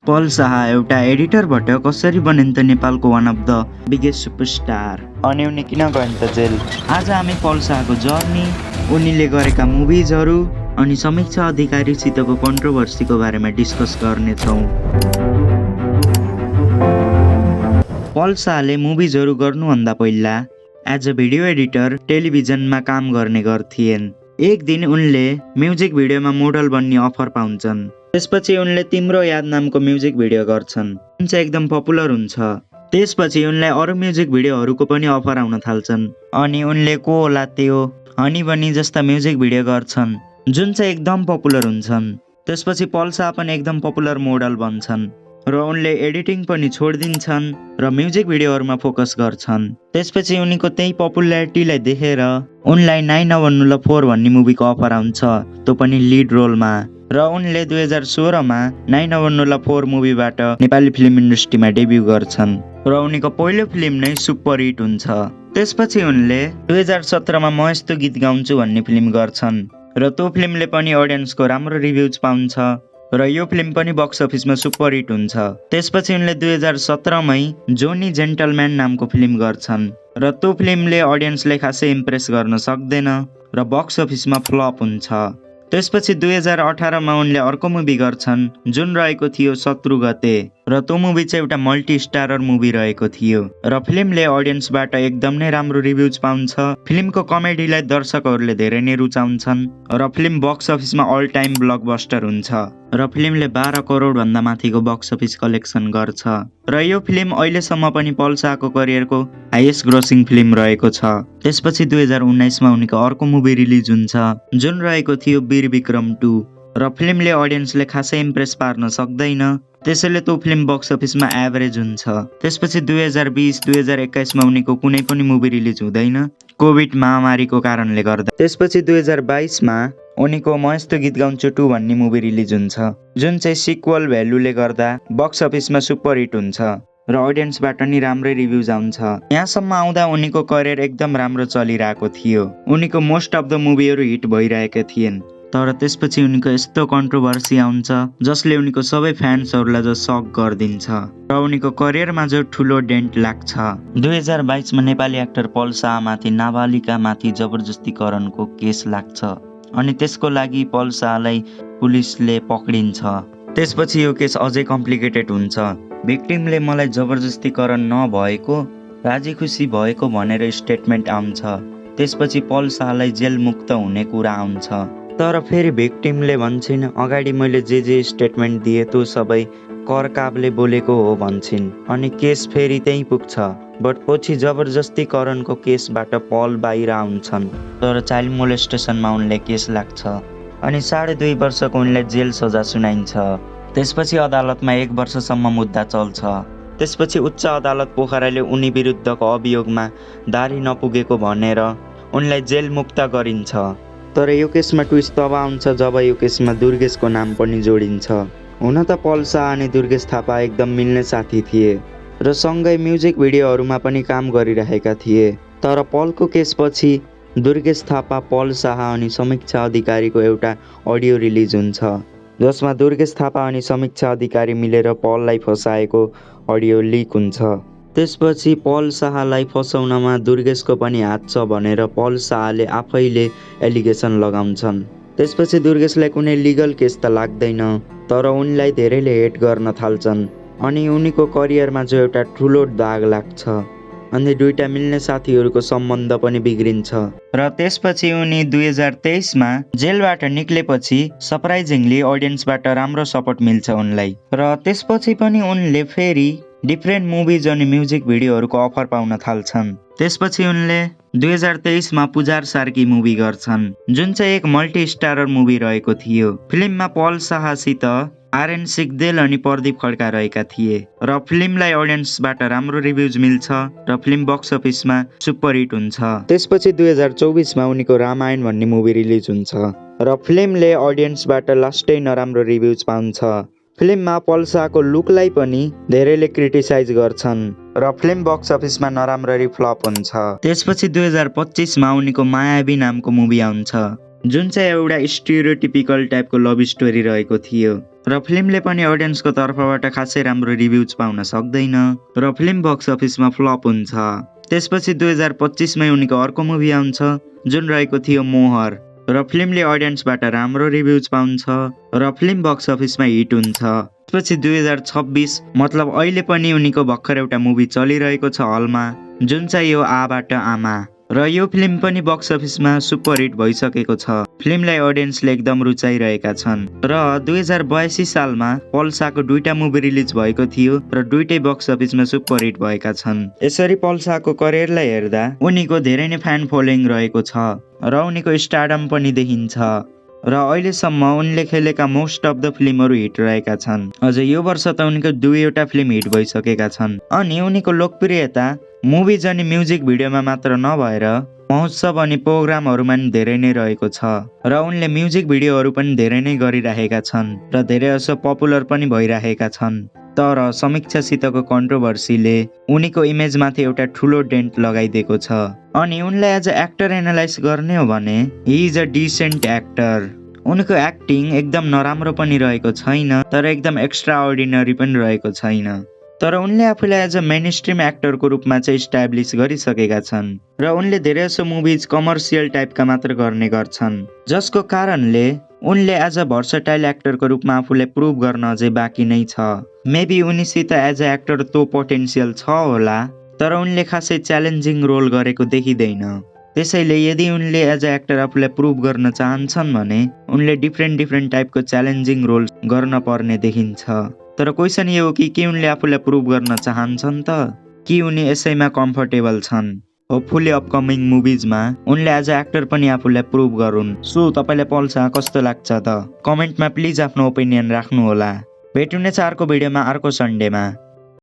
पल शाह एउटा एडिटरबाट कसरी बनिन् त नेपालको one of the biggest superstar अनि उनी किन गइन् त जेल। आज हामी पल शाहको जर्नी, उनीले गरेका मुभिजहरू अनि समीक्षा अधिकारीसितको कन्ट्रोभर्सीको बारेमा डिस्कस गर्नेछौँ। पल शाहले मुभिजहरू गर्नुभन्दा पहिला एज अ भिडियो एडिटर टेलिभिजनमा काम गर्ने गर्थिन्। एक दिन उनले म्युजिक भिडियोमा मोडल बन्ने अफर पाउँछन्। त्यसपछि उनले तिम्रो याद नामको म्युजिक भिडियो गर्छन्, जुन चाहिँ एकदम पपुलर हुन्छ। त्यसपछि उनलाई अरू म्युजिक भिडियोहरूको पनि अफर आउन थाल्छन् अनि उनले को होला त्यो हनी बनी जस्ता म्युजिक भिडियो गर्छन्, जुन चाहिँ एकदम पपुलर हुन्छन्। त्यसपछि पल शाह पनि एकदम पपुलर मोडल बन्छन् र उनले एडिटिङ पनि छोडिदिन्छन् र म्युजिक भिडियोहरूमा फोकस गर्छन्। त्यसपछि उनीको त्यही पपुल्यारिटीलाई देखेर उनलाई 9/4 भन्ने मुभीको अफर आउँछ, त्यो पनि लिड रोलमा। र उनले 2016 मा 9/4 मुभीबाट नेपाली फिल्म इन्डस्ट्रीमा डेब्यू गर्छन् र उनीको पहिलो फिल्म नै सुपर हिट हुन्छ। त्यसपछि उनले 2017 मा म यस्तो गीत गाउँछु भन्ने फिल्म गर्छन् र त्यो फिल्मले पनि अडियन्सको राम्रो रिभ्युज पाउँछ र यो फिल्म पनि बक्स अफिसमा सुपर हिट हुन्छ। त्यसपछि उनले 2017 मै जोनी जेन्टलम्यान नामको फिल्म गर्छन् र त्यो फिल्मले अडियन्सले खासै इम्प्रेस गर्न सक्दैन र बक्स अफिसमा फ्लप हुन्छ। त्यसपछि 2018 मा उनले अर्को मुभी गर्छन् जुन रहेको थियो शत्रु गते र त्यो मुभी चाहिँ एउटा मल्टी स्टारर मुभी रहेको थियो र फिल्मले अडियन्सबाट एकदम नै राम्रो रिभ्युज पाउँछ। फिल्मको कमेडीलाई दर्शकहरूले धेरै नै रुचाउँछन् र फिल्म बक्स अफिसमा अल टाइम ब्लकबस्टर हुन्छ र फिल्मले 12 करोड भन्दा माथिको बक्स अफिस कलेक्सन गर्छ र यो फिल्म अहिलेसम्म पनि पल शाहको करियरको हाइएस्ट ग्रोसिङ फिल्म रहेको छ। त्यसपछि 2019 मा उनीको अर्को मुभी रिलिज हुन्छ जुन रहेको थियो वीर विक्रम 2 र फिल्मले अडियन्सले खासै इम्प्रेस पार्न सक्दैन, त्यसैले त्यो फिल्म बक्स अफिसमा एभरेज हुन्छ। त्यसपछि 2020-2021 मा उनीको कुनै पनि मुभी रिलिज हुँदैन कोभिड महामारीको कारणले गर्दा। त्यसपछि 2022 मा उनीको म यस्तो गीत गाउँछु 2 भन्ने मुभी रिलिज हुन्छ, जुन चाहिँ सिक्वल भ्यालुले गर्दा बक्स अफिसमा सुपर हिट हुन्छ र अडियन्सबाट नि राम्रै रिभ्युज आउँछ। यहाँसम्म आउँदा उनीको करियर एकदम राम्रो चलिरहेको थियो, उनीको मोस्ट अफ द मुभीहरू हिट भइरहेका थिएन। तर त्यसपछि उनीको यस्तो कन्ट्रोभर्सी आउँछ जसले उनीको सबै फ्यान्सहरूलाई जो सक गरिदिन्छ र उनीको करियरमा जो ठुलो डेन्ट लाग्छ। 2022 मा नेपाली एक्टर पल शाहमाथि नाबालिकामाथि जबरजस्तीकरणको केस लाग्छ अनि त्यसको लागि पल शाहलाई पुलिसले पक्रिन्छ। त्यसपछि यो केस अझै कम्प्लिकेटेड हुन्छ। भिक्टिमले मलाई जबरजस्तीकरण नभएको, राजी खुसी भएको भनेर स्टेटमेन्ट आउँछ। त्यसपछि पल शाहलाई जेल मुक्त हुने कुरा आउँछ, तर फेरि भिक्टिमले भन्छन् अगाडि मैले जे स्टेटमेन्ट दिए त्यो सबै करकापले बोलेको हो भन्छन् अनि केस फेरि त्यहीँ पुग्छ। बट पछि जबरजस्तीकरणको केसबाट पल बाहिर आउँछन् तर चाइल्ड मोलेस्टेसनमा उनले केस लाग्छ अनि 2.5 वर्षको उनलाई जेल सजा सुनाइन्छ। त्यसपछि अदालतमा 1 वर्षसम्म मुद्दा चल्छ। त्यसपछि उच्च अदालत पोखराले उनी विरुद्धको अभियोगमा दारी नपुगेको भनेर उनलाई जेल मुक्त गरिन्छ। तर यो केसमा ट्विस्ट तब आउँछ जब यो केसमा दुर्गेशको नाम पनि जोडिन्छ। हुन त पल शाह अनि दुर्गेश थापा एकदम मिल्ने साथी थिए र सँगै म्युजिक भिडियोहरूमा पनि काम गरिरहेका थिए। तर पलको केसपछि दुर्गेश थापा, पल शाह अनि समीक्षा अधिकारीको एउटा अडियो रिलिज हुन्छ जसमा दुर्गेश थापा अनि समीक्षा अधिकारी मिलेर पललाई फसाएको अडियो लिक हुन्छ। त्यसपछि पल शाहलाई फसाउनमा दुर्गेशको पनि हात छ भनेर पल शाहले आफैले एलिगेसन लगाउँछन्। त्यसपछि दुर्गेशलाई कुनै लिगल केस त लाग्दैन तर उनलाई धेरैले हेट गर्न थाल्छन् अनि उनीको करियरमा जो एउटा ठुलो दाग लाग्छ अनि दुईटा मिल्ने साथीहरूको सम्बन्ध पनि बिग्रिन्छ। र त्यसपछि उनी 2023 मा जेलबाट निक्लेपछि सरप्राइजिङली अडियन्सबाट राम्रो सपोर्ट मिल्छ उनलाई र त्यसपछि पनि उनले फेरि डिफ्रेन्ट मुभिज अनि म्युजिक भिडियोहरूको अफर पाउन थाल्छन्। त्यसपछि उनले 2023 मा पुजार सार्की मुभी गर्छन् जुन चाहिँ एक मल्टी स्टारर मुभी रहेको थियो। फिल्ममा पल शाहसित आर्यन सिग्देल अनि प्रदीप खड्का रहेका थिए र फिल्मलाई अडियन्सबाट राम्रो रिभ्युज मिल्छ र फिल्म बक्स अफिसमा सुपर हिट हुन्छ। त्यसपछि 2024 मा उनीको रामायण भन्ने मुभी रिलिज हुन्छ र फिल्मले अडियन्सबाट लास्टै नराम्रो रिभ्युज पाउँछ। फिल्ममा पल शाहको लुकलाई पनि धेरैले क्रिटिसाइज गर्छन् र फिल्म बक्स अफिसमा नराम्ररी फ्लप हुन्छ। त्यसपछि 2025 मा उनीको मायावी नामको मुभी आउँछ जुन चाहिँ एउटा स्टिरियोटिपिकल टाइपको लभ स्टोरी रहेको थियो र फिल्मले पनि अडियन्सको तर्फबाट खासै राम्रो रिभ्युज पाउन सक्दैन र फिल्म बक्स अफिसमा फ्लप हुन्छ। त्यसपछि 2025 मै उनीको अर्को मुभी आउँछ जुन रहेको थियो मोहर र फिल्मले अडियन्सबाट राम्रो रिभ्युज पाउँछ र फिल्म बक्स अफिसमा हिट हुन्छ। त्यसपछि 2026 मतलब अहिले पनि उनीको भर्खर एउटा मुभी चलिरहेको छ हलमा जुन चाहिँ यो आबाट आमा र यो फिल्म पनि बक्स अफिसमा सुपर हिट भइसकेको छ। फिल्मलाई अडियन्सले एकदम रुचाइरहेका छन् र 2082 सालमा पल्साको दुईटा मुभी रिलिज भएको थियो र दुईटै बक्स अफिसमा सुपर हिट भएका छन्। यसरी पल्साको करियरलाई हेर्दा उनीको धेरै नै फ्यान फलोइङ रहेको छ र उनीको स्टारडम पनि देखिन्छ र अहिलेसम्म उनले खेलेका मोस्ट अफ द फिल्महरू हिट रहेका छन्। अझ यो वर्ष त उनीको दुईवटा फिल्म हिट भइसकेका छन् अनि उनीको लोकप्रियता मुभिज अनि म्युजिक भिडियोमा मात्र नभएर महोत्सव अनि प्रोग्रामहरूमा पनि धेरै नै रहेको छ र उनले म्युजिक भिडियोहरू पनि धेरै नै गरिरहेका छन् र धेरै असो पपुलर पनि भइरहेका छन्। तर समीक्षासितको कन्ट्रोभर्सीले उनीको इमेजमाथि एउटा ठुलो डेन्ट लगाइदिएको छ अनि उनलाई एज अ एक्टर एनालाइज गर्ने हो भने he is a decent actor. उनको एक्टिङ एकदम नराम्रो पनि रहेको छैन तर एकदम एक्स्ट्रा अर्डिनरी पनि रहेको छैन। तर उनले आफूलाई एज अ मेन स्ट्रिम एक्टरको रूपमा चाहिँ इस्टाब्लिस गरिसकेका छन् र उनले धेरैजसो मुभिज कमर्सियल टाइपका मात्र गर्ने गर्छन् जसको कारणले उनले एज अ भर्सटाइल एक्टरको रूपमा आफूलाई प्रुभ गर्न अझै बाँकी नै छ। मेबी उनीसित एज अ एक्टर तो पोटेन्सियल छ होला तर उनले खासै च्यालेन्जिङ रोल गरेको देखिँदैन। त्यसैले यदि उनले एज अ एक्टर आफूलाई प्रुभ गर्न चाहन्छन् भने उनले डिफ्रेन्ट टाइपको च्यालेन्जिङ रोल गर्न पर्ने देखिन्छ। तर क्वेसन यो हो कि उनले आफूलाई प्रुभ गर्न चाहन्छन् त कि उनी यसैमा कम्फर्टेबल छन्। होपफुली अपकमिङ मुभिजमा उनले एज अ एक्टर पनि आफूलाई प्रुभ गरून्। सो तपाईलाई पल्सा कस्तो लाग्छ त कमेन्टमा प्लिज आफ्नो ओपिनियन राख्नु होला। भेट्नुहुनेछ अर्को भिडियोमा अर्को सन्डेमा।